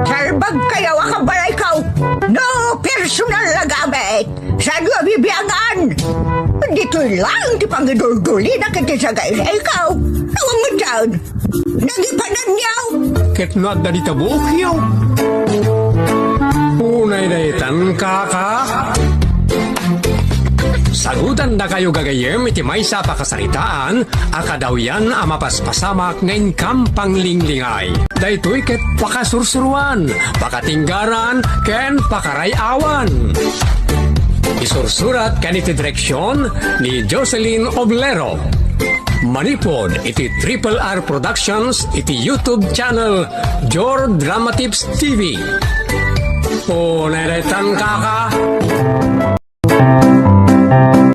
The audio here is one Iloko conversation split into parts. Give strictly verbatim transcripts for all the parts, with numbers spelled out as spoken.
Salbagkayo a kabalayko. No personal a gamit. Saan nga bibiangan? Ditoy lang ti pangiduldulina ket ti sagayrayko. Awan met daan. Nagipadanyo. Ket no adda dita buokyo. Unay daytan, kaka. Sagutandakayo gagayyem iti maysa a pakasaritaan a kadawyan a mapaspasamak nga inkam panglinglingay. Daytoy ket pakasursuruan, pakatinggaran, ken pakaray-awan. Isursurat ken iti direksion ni Jocelyn Oblero. Manipud iti Triple R Productions iti YouTube channel Jor Drama Tips T V. Unay daytan, kaka.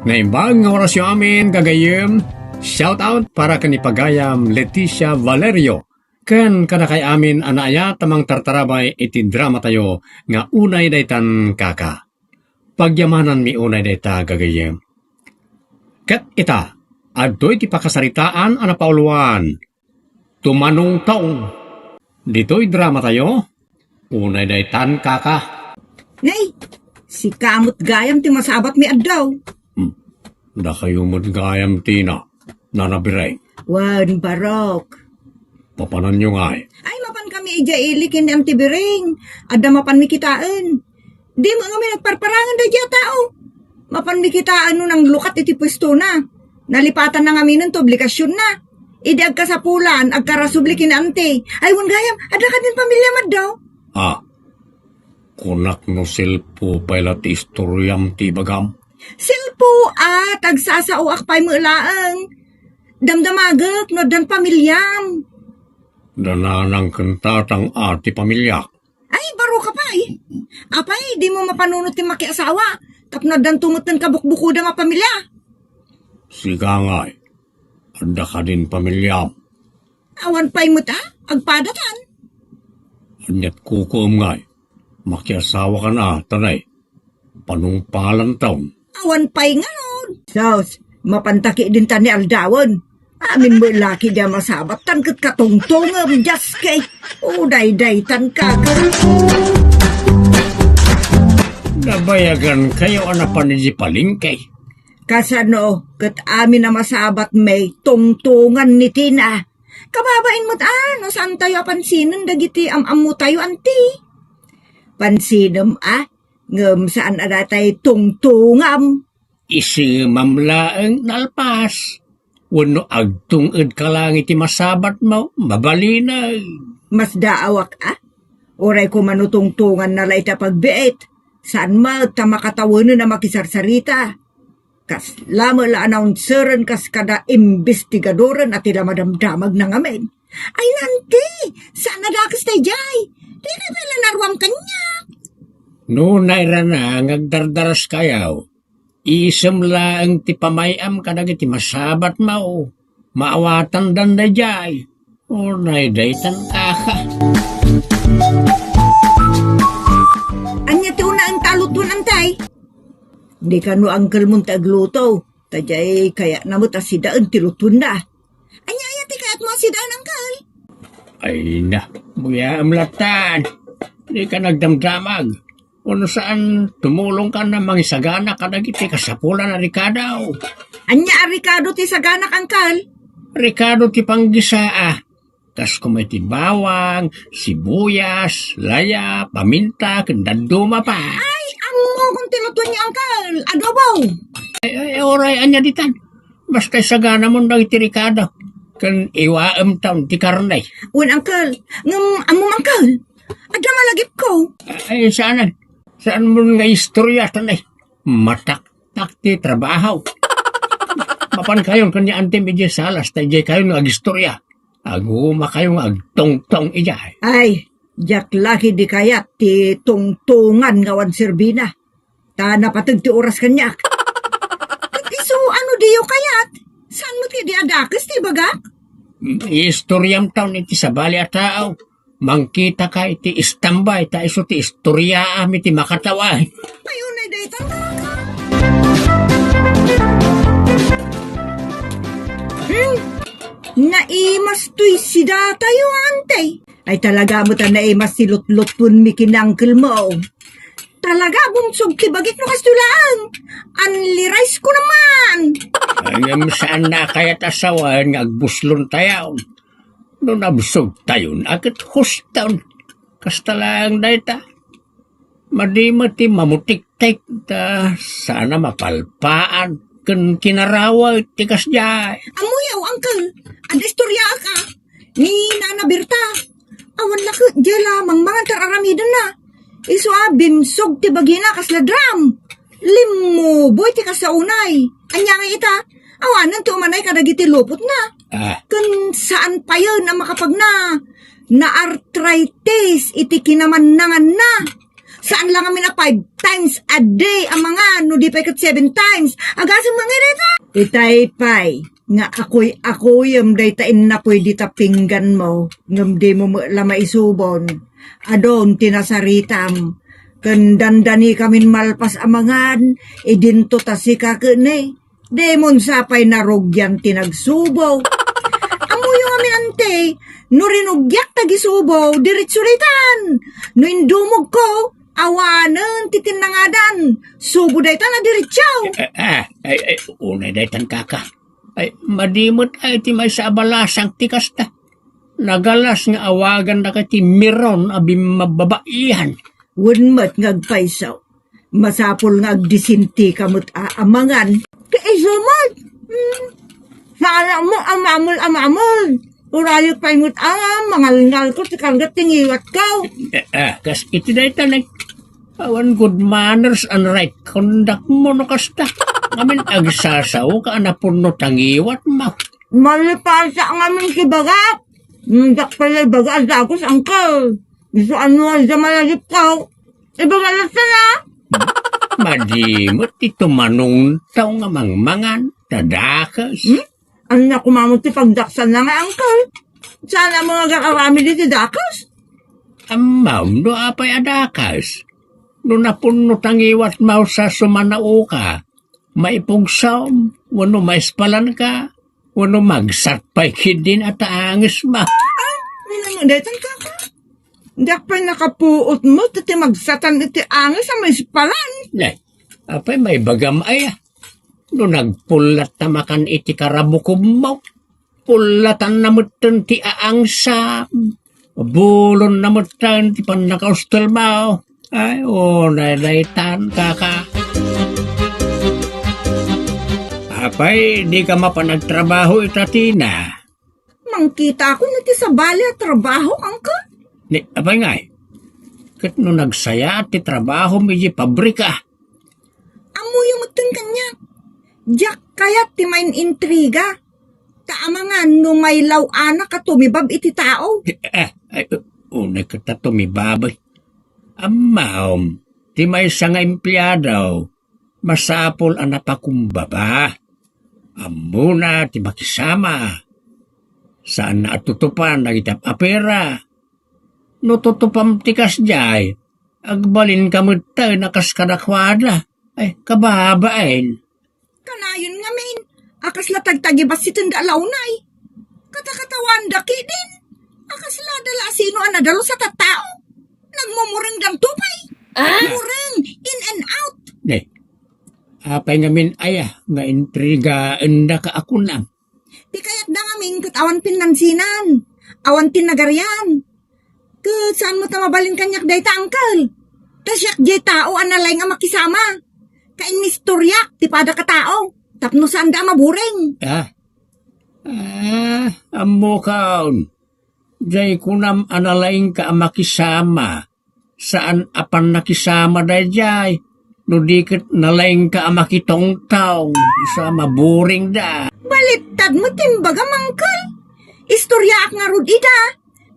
Naimbag nga orasyo amin, gagayyem. Shout out para ken ni pagayam Leticia Valerio ken kadakay amin a naayat a mangtartarabay iti dramatayo nga Unay Daytan, Kaka. Pagyamananmi unay dayta, gagayyem. Ket ita, adtoy ti pakasaritaan a napauluan. Tumanongtong. Ditoy dramatayo, Unay Daytan, Kaka. Nay, sika met gayam ti masabatmi, addaw. Hmm. Dakayo met gayam ti na, nanabireng. Wen, Barok. Papananyo ngay? Ay, mapan kami idiay ili ken ni Auntie Bireng. Adda mapanmi kitaen. Dimo ngamin agparparangan daydiay a tao. Mapanmi kitaen no nanglukat iti puestona. Nalipatanna ngaminen ti obligasionna. Idi agkasapulan, agkarasubli ken ni Auntie. Ay, wen gayam, adda kadin pamiliam, addaw? Ah, kunak no silpo pay la ti istoriam ti ibagam. Silpo, a, ta agsasaoak pay met laeng. Damdamagek no addan pamiliam. Dananang ken tatang a ti pamiliak. Ay, baro ka pay. Apay, dimo mapanunot ti makiasawa tapno addanto metten kabukbukodam a pamilia? Sika ngay, adda kadin pamiliam? Awan pay met a, agpadatan. Aniat kukuem ngay, makiasawakan a, tanay. Panungpalanton. Awan pay ngarud. Sus, mapanta ketdin ta ni aldawen. Amin met la ketdi a masabat tan ket katungtongem, Dios kay. O, daydaytan, kaka. Nabayagankayo a napan idiay palengke. Kasano, ket amin a masabat met tungtongan ni Tina. Kababain met a, no saantayo a pansinen dagiti am-ammotayo, anti. Pansinem a, ngem saan a datay tungtongam. Isemam laeng nalpas. Wenno agtung-edka laeng iti masabatmo, mabalineg. Masdaawak a? Uray koma no tungtonganna la iti pagbiit, saan met ta makatawenen a makisarsarita. Kasla met la a naunseren kas kada imbestigadoren a ti la madamdamagna ngamin. Ay, nanti! Saan a dakes daydiay? Daydiay pay la naruam kaniak. No nairana nga agdardaraskayo, isem laeng ti pamay-am kadagiti masabatmo. Maawatandan daydiay. Unay daytan, kaka. Ania ti unaen ta lutuan, anti? Di kano angkelmon ti agluto. Ta diay kayatna met a sidaen ti lutuenna. Ania aya ti kayatmo a sidaen, angkel? Ay na, buyaem lattan. Di ka nagdamdamag. Wenno saan, tumulongkan a mangisagana kadagiti kasapulan a rekado. Ania a rekado ti isaganak, angkel? Rekado ti panggisaa. Kas koma iti bawang, sibuyas, laya, paminta, ken dadduma pay. Ay, ammokon ti lutuenyo, angkel. Adobo. Ay, ay, uray, ania ditan? Basta isaganamon dagiti rekado. Ken iwaemton ti karne. Wen, angkel. Ngem ammom, angkel. Adda malagipko. Ay, saanen. Saanmon nga istorya, tanay. Mataktak ti trabaho. Mapankayon ken ni antim idiay salas, ta idiaykayon nga agistorya. Agumakayo nga agtungtong idiay. Ay, diak la ketdi kayat ti tungtongan nga awan serbina. Ta napateg ti oras kaniak. Ket isu, ano diyo kayat? Saan met ketdi a dakes ti ibagak? Istoryamton iti sabali a tao. Mangkitaka iti istambay ta isu ti istoryaam iti makatawa. Ay, unay dayta. Hmm? Naimas toy sidatayo, anti. Ay, talaga met a naimas ti lutlutwenmi ken ni uncle mo. Talaga, bumsog ti bagik no kastoy laeng. Unli rice ko naman. Ay, ngem saan na kayat a sawen nga agbuslon tayo. No nabsog tayon, a ket huston. Kasta laeng dayta. Madi met ti mamutiktik ta saan a mapalpaan ken kinarawet ti kasdiay. Ammoyo, uncle. Adda istoryaak, a. Ni Nana Berta. Awan la ket diay la mangmangan ti ar-aramidenna. Isu a bimsog ti bagina kasla drum. Limmuboy ti kasaunay. Ania ngay ita? Awanen ti umanay kadagiti lupotna. Ah. Ken saan payen a makapagna. Na-arthritis iti kinamannanganna. Saan la ngamin a five times a day a mangan, no di pay ket seven times. Agasem met ngay dayta? Itay pay nga akuy-akuyem dayta innapuy dita pingganmo, ngem dimo met la maisubon. Adun ti nasaritam. Ken dandanikamin malpas a mangan, idinto ta sika ket ne. Dimon sa pay narugian ti nagsubo. Ammoyo ngamin, ante, no rinugiak ti agisubo, diretso daytan. No indumogko, awanen ti tinnangadan. Subo daytan a diretso. Eh, eh, eh, ay, ay, unay daytan, kaka. Ay, madi met ay ti maysa a balasang ti kasta. Nagalas nga awagan dagiti miron a bimmababaian. Wen met nga agpayso. Masapul nga agdisintika met a amangan. Ti isu met, hmm, saan mo amamul-amamul. Urayek pay met a mangalngalko ti karga ti ngiwatko. Eh, ah, kas iti dayta, ne. Awan good manners and right conduct mo no kasta. Ngamin agsasao ka a napunno ta ngiwatmo. Malipasa ngamin ti bagak. Hmm, dakpay la ibaga a dagus, uncle. Isu a no adda malayipko. Ibaga latta na. Madi met ti tumanungtaw nga mangmangan, ta dakes. Hmm? Ania koma met ti pagdaksanna nga, uncle? Saan a mga agakaramid iti dakes? Ammom no apay a dakes. No napunno ta ngiwatmo sa sumanaoka, maipugsom, wenno maispalanka, wenno magsat pay ketdin a taangesmo. Ah, ano nga daytan, kaka? Diak pay nakapuot met iti magsatan iti anges a maispalan. Nay, apay maibagam aya? No nagpullat ta makan iti karabukobmo, pullatanna metten ti aangsam. Bulonna metten ti pannakaustelmo. Ay, unay daytan, kaka. Apay, dika mapan agtrabaho ita, Tina? Mangkitaakon iti sabali a trabaho, uncle. Ni, apay ngay? Ket no nagsayaat ti trabahom iti pabrika? Ammoyo metten kaniak. Diak kayat ti maintriga. Ta amangan no mailaw-anak a tumibab iti tao. Eh, eh, ay, unay ket ta tumibab. Ammom, ti maysa nga empleado, masapul a napakumbaba. Ammona ti makisama. Saanna a tutupan dagiti apapera. No tutupam ti kasdiay, agbalinka metten a kas kadakuada. Ay, kababain. Kanayon ngamin, a kasla tagtagibasitenda a launay. Katakatawaanda ketdin, a kasla da la sino a nadalus a tattao. Nagmumurengdanto pay. Ah? Mureng, in and out. Ne, apay ngamin aya nga intrigaendaka a kunam? Ti kayatda ngamin ket awan pinnansinan, awan ti nagarian. Ket saan met a mabalin kaniak dayta, uncle. Ta siak diay tao a nalaing a makisama. Kainistoriak ti paddak a tao tapno saanda a maburing. Ah. Ah, ammokon. Diay kunam a nalaingka a makisama. Saan a pannakisama daydiay, no di ket nalaingka a makitongtong, isu a maburingda. Baliktad met ti imbagam, uncle. Istoriaak ngarud ida,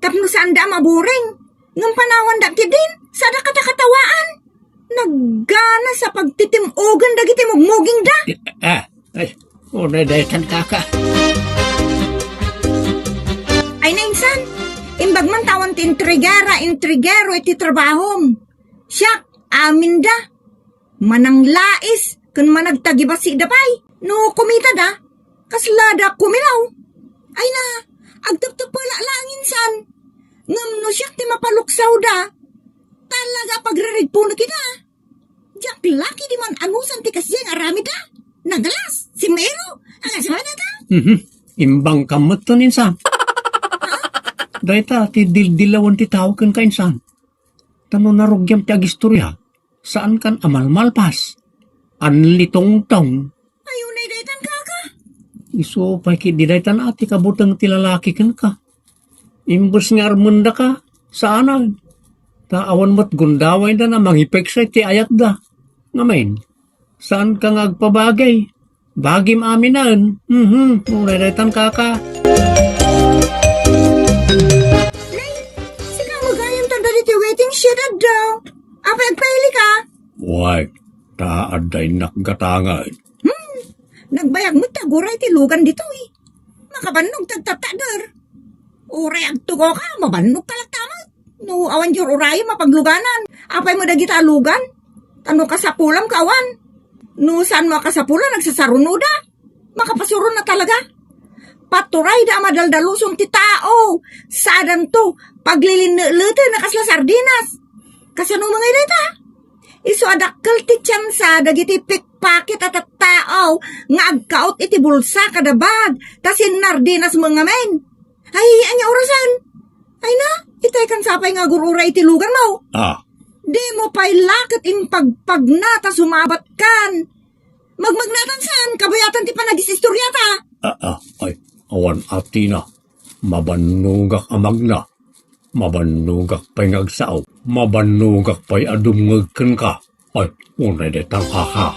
tapno saanda a maburing. Ngem panawandak ketdin, sada katakatawaan. Nagganas a pagtitim-ogen dagiti mugmugingda. Ah, ay, unay daytan, kaka. Ay, nainsan, imbag man ta awan ti intrigera, intrigero iti trabahom. Siak, aminda. Mananglais, ken managtagibasida pay. No kumitada, kasla da kumilaw. Ay na, agteptepela laeng insan. Ngem no siak ti mapaluksawda, talaga a pagrerigpona kenka. Diak la ketdi man-anusan ti kasdiay nga aramidda. Nagalas, simmero, agasada ta. Mhm. Imbangkam metten, insan. Dayta ti dildilawen ti tao kenka, insan. Ta no narugiam ti agistoria, saankan a malmalpas, anlitongtong. Ay, unay daytan, kaka. Isu pay ketdi daytan a ti kabuteng ti lalaki kenka. Imbes nga armendaka, saanen. Ta awan met gundawayda a mangipeksa iti ayatda. Ngamin, saanka nga agpabagay. Bagim aminen. Mhm, unay daytan, kaka. Nay, sika met gayam ta dagiti waiting shed, adda. Apay agpailika? Way, ta adda innak gatangen. Hmm, nagbayag met ti aguray ti lugan ditoy. Makabannog ti agtattadder. Uray agtugoka, mabannogka latta met. No awan diay ur-urayem a pagluganan, apay met dagita a lugan? Ta no kasapulam ket awan. No saanmo a kasapulan, agsasarunoda. Makapasurona talaga. Paturayda a madaldaluson ti tao. Sadanto, paglilinnetleten a kasla sardinas. Kasano ngay dayta? Isu a dakkel ti tiansa dagiti pickpocket a tattao nga agkaot iti bulsa kada bag, ta sinnardinas met ngamin. Ay, ania orasen? Ay na, itay kan sapay nga agur-uray iti luganmo. Ah. Dimo pay la ket impagpagna ta sumabatkan. Magmagnatan saan, kabayatan ti panagis-istoriata. Ah, ah, ay, awan a tina. Mabannogak a magna. Mabannogak pay nga agsao. Mabannogak pay a dumngeg kenka. Ay, unay daytan, kaka.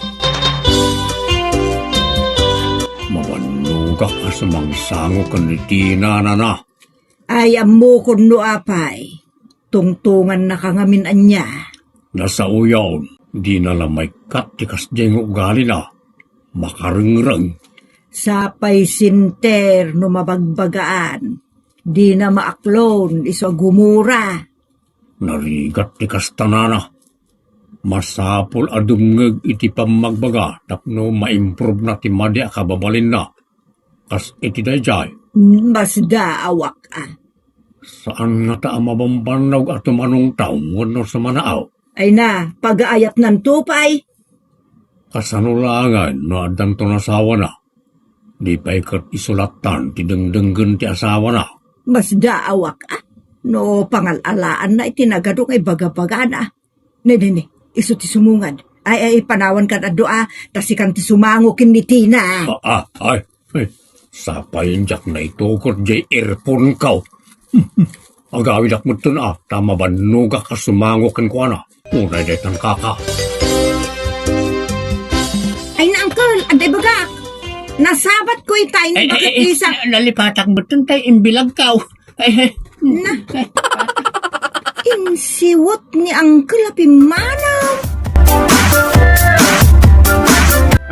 Mabannogak a sumangsango ken ni Tina, nana. Ay, ammokon no apay. Tungtongannaka ngamin ania? Nasaoyon, dina la maikkat ti kasdiay nga ugalina. Makarengreng. Sapay sinter no mabagbagaan. Dina maaklon isu a gumura. Narigat ti kasta, nana. Masapul a dumngeg iti pammagbaga tapno maimprovena ti madi a kababalinna. Kas iti daydiay. Masdaawak a. Saan ngata a mabambannog a tumanongtaw wenno sumanaaw? Ay na, pagaayatnanto pay. Kasano laengen no addanto nasawana? Di pay ket isu lattan ti dengdenggen ti asawana. Masdaawak a. No pangal-alaanna iti nagadu nga ibagabagana. Ne, ne, ne. Isu ti sumungad. Ay, ay, panawankan adda a, ta sikan ti sumango ken ni Tina. Ah, ah, ay, ay. Sapay diak naitugot diay earphone-ko. Agawidak metten a, ta mabannogak a sumango kenkuana. Unay daytan, kaka. Ay na, uncle, adda ibagak. Nasabatko itay, ay, ay, ay, nalipatak metten tay imbilagko. Ay, ay. Na. Insiwet ni Uncle a pimmanaw.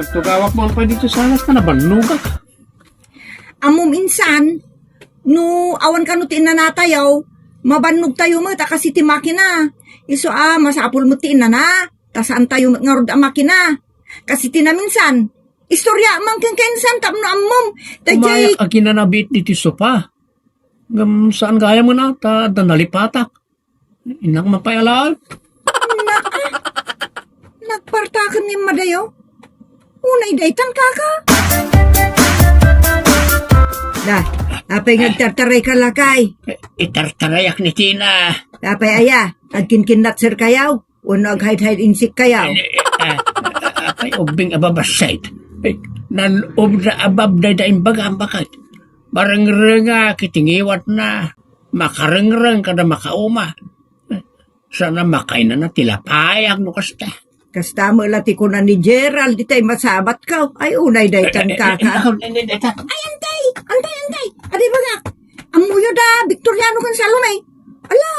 Agtugawak mo pay dito sa alas na nabannogak. Ammom insan, no awan kano ti innanatayo, mabannog tayo met a kas iti makina. Isu a, masapul met ti innana, ta saan tayo met ngarud a makina. Kas iti naminsan, istorya man kenka insan tapno ammom. Daydiay. Umayak a kinanabit diti sopa. Ngem saan gayam a, ta adda nalipatak. Innak man pay alaen. Na, nagpartaken ni Madayo. Unay daytan, kaka. Da, apay nga agtartarayka, lakay? Itartarayak ni Tina. Apay aya, agkinkinnat sir kayaw? Wenno aghaydhayd insik kayaw? Eh, eh, ah, apay ubbing a babassit. Eh, nan-ob da abab dayta imbagam, baket. Marengrenga, kitingiwatna. Makarengreng kada makauma. Sana makainana ti lapayag no kasta. Kasta met la ti kuna ni Gerald, itay masabatko. Ay, unay daytan, eh, eh, kaka. Eh, eh, eh, eh, eh, ay, antay! Antay, antay! Adi bagak! Ammoyo da Victoriano ken Salome. Ala,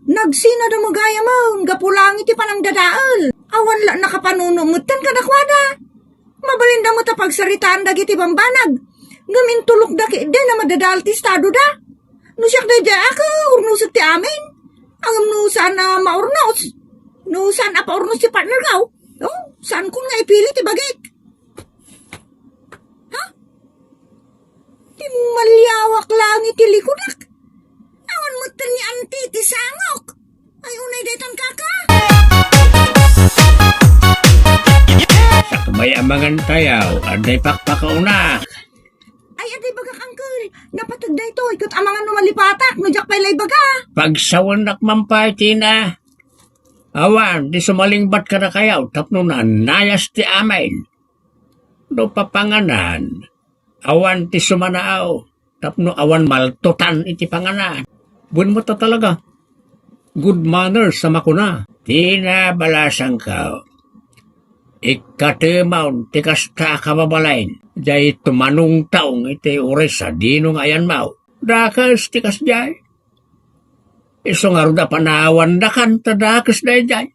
nagsina da met gayam, gapu laeng iti panangdadael. Awan la nakapanuno metten kadakuada. Mabalinda met a pagsaritaan dagiti bambanag. Ngem intulokda ketdi a madadael ti estadoda. No siak daydiay a, urnosek ti amin. Ngem no saan a maurnos, no saan a paurnos ti partnerko, no, saankon nga ipili ti bagik. Ha? Timmaliawak laeng iti likudak. Aw, Metten ni Auntie ti sangok. Ay, unay daytan, kaka. Sakbay a mangan tayo, adda ipakpakauna. Ay, adda ibagak, uncle. Napateg daytoy, ket amangan no malipatak, no diak pay la ibaga. Pagsawennak man pay, Tina. Awan, ti sumalingbat kadakayo, tapno nanayas ti amin. No papanganan, awan ti sumanaaw, tapno awan maltutan iti panganan. Wen met a talaga, good manners a makuna. Tina, balasangko. Ikkatemon ti kasta a kababalin, diay tumanungtong iti uray sadino nga ayanmo. Dakes ti kasdiay. Isu ngarud a panawandakan ta dakes daydiay.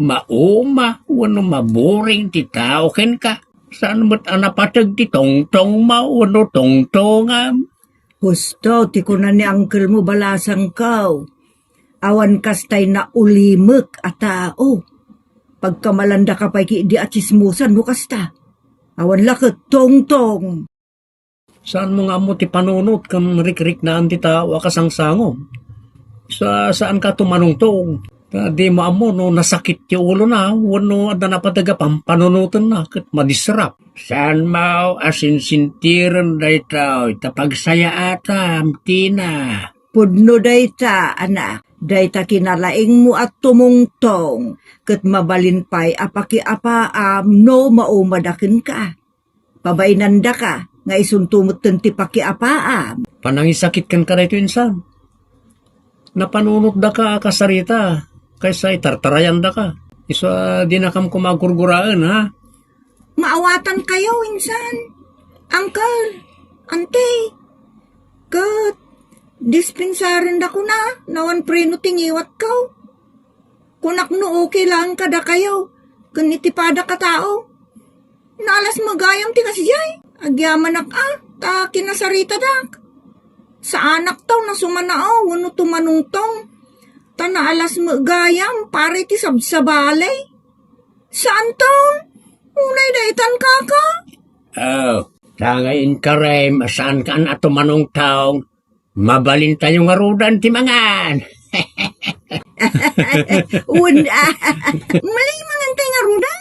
Mauma wenno maburing ti tao kenka. Saan met a napateg ti tungtongmo wenno tungtongam. Husto ti kuna ni unclemo, balasangko. Awan kastay naulimek a tao. Pagkamalandaka pay ketdi a tsismosan no kasta. Awan la ket tungtong. Saanmo nga ammo ti panunot ken rikriknaan ti tao a kasangsangom? Sa, saanka tumanungtong? Ta dimo ammo no nasakit ti ulona wenno adda napateg a pampanunotenna ket madisrap. Saanmo a sinsintiren daytoy ta pagsayaatam, Tina. Pudno dayta, anak. Dayta kinalaingmo a tumungtong, ket mabalin pay a pakiapaam no maumada kenka. Pabainandaka nga isunto metten ti pakiapaam. Panangisakit kenka daytoy, insan. Napanunotdaka a kasarita kaysa itartarayandaka. Isu a dinakam koma gurguraen, ha? Maawatankayo, insan. Uncle, auntie, ket dispensarenda kuna, nawan preno ti ngiwatko. Kunak no okay laeng kadakayo, ken iti padak a tao. Naalas met gayam ti kasdiay. Agyamanak a, ta kinasaritadak. Saanak taw a sumanaaw wenno tumanungtong. Ta naalas met gayam, para iti sabsabali. Saanto? Unay daytan, kaka? Oh, ta nga inkarem a saankan a tumanungtong, mabalintayo ngaruden ti mangan. Wen, ah, malay mangan tayo ngaruden.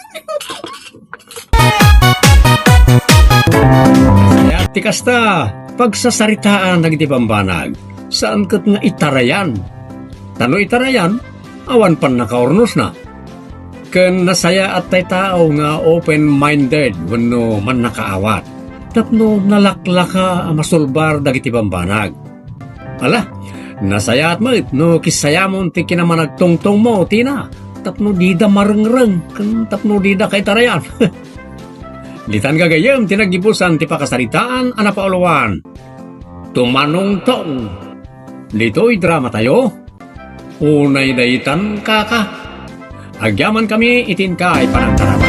Kaya ti kasta, pagsasaritaan dagiti bambanag, saan ket nga itarayan. Ta no itarayan, awan pannakaurnosna. Ken nasayaat tay tao nga open-minded wenno mannakaawat tapno nalaklaka a masulbar dagiti bambanag. Ala, nasayaat met no kissayamon ti kinamanagtungtongmo, Tina, tapno dida marengreng ken tapno dida kaitarayan. Ditan gagayyem ti naggibusan ti pakasaritaan a napauluan. Tumanungtong. Ditoy dramatayo, Unay daytan, kaka. Agyamankami iti inkay panangtarabay.